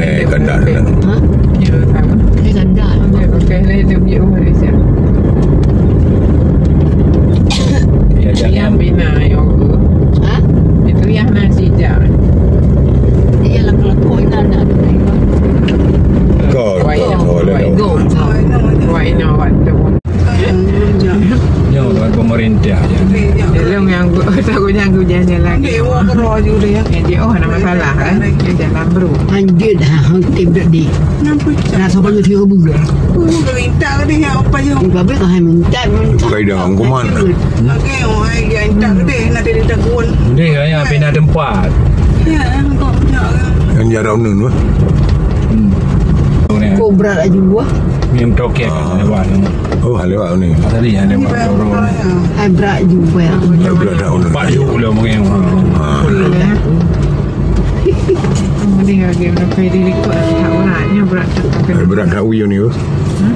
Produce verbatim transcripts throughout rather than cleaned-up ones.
Eh, kandak. Ha? Ya, sama. Eh, kandak. Ya, pakai lah itu punya rumah Malaysia. Ya, jangan. Yang bina, yang Ha? Itu yang nasi jar. Iya, laku-laku ina nak. Kau, kau, kau, kau. Why not? Why not? Why not? Nyoe kan pemerintah je. Belum yang gu-, takutnya gu jalan lagi. Dia awak keroh je dia. Eh, dia, oh, nama salah, kan? Dia jalan bro. Lanjut, ha, hang tip dak di. Kenapa? Nak sobat tu tiga bulan. Oh, minta ke dia, apa je? Tapi kau hai minta, minta. Bukan dah, aku mana? Oke, oh, hai, dia minta ke dia, nanti dia takut. Dia, ya, pindah tempat. Ya, kau punya. Yang jarang nun, wah. Hmm. Kau berat laju, wah. Minum token, lewat. Oh, lewat ni. Tadi yang lewat. Hai, berat juga. Hai, berat dah, nun. Pak Yu lah mungkin. Ha. Mending lagi menafai diri kot. Tak beratnya berat tak. Hai, berat dah uyun ni, wah. Hah?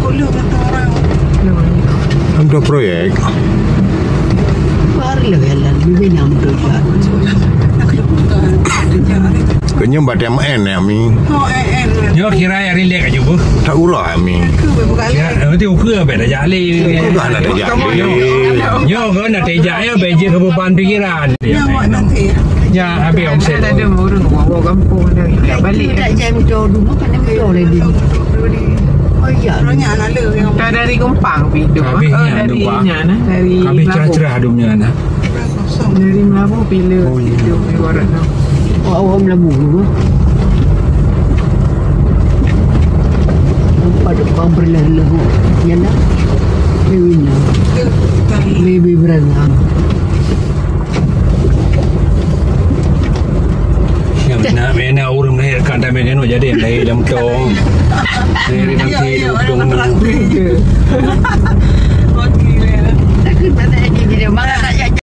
Kulit kata orang. Ada proyek. Baru lah jalan, lebih enam tu juga. Kenyang badan M N ya, Mi. Oh, M N. Nyoe kira ya relax aja, Bu. Tak urah, Mi. Aku bukan. Ya, nanti ukur abang dah jadi. Ukur dah jadi. Nyoe kan nak tejak ya, bejek ke beban pikiran. Ya, awak nanti. Ya, habis omset. Ada, ada orang bawa kampung dah. Tak balik. Tak jam tu dulu kan dia tu lagi. Oh, ya. Orangnya anak le yang. Dah dari Kumpang pi tu. Habis oh, nya dari Kumpang. Nya nah, dari habis Melabung. Cerah-cerah dum nya nah. Dari Melabung pila. Oh, ya. Situ di barat tu. Oh, awak Melabung dulu. Pada pam berlalu. Ya lah. Lebih berat. Yang nak, nak urang lahir kan, tapi kan jadi yang lahir jam tu. Lahir nanti ya, ya, urang orang tu.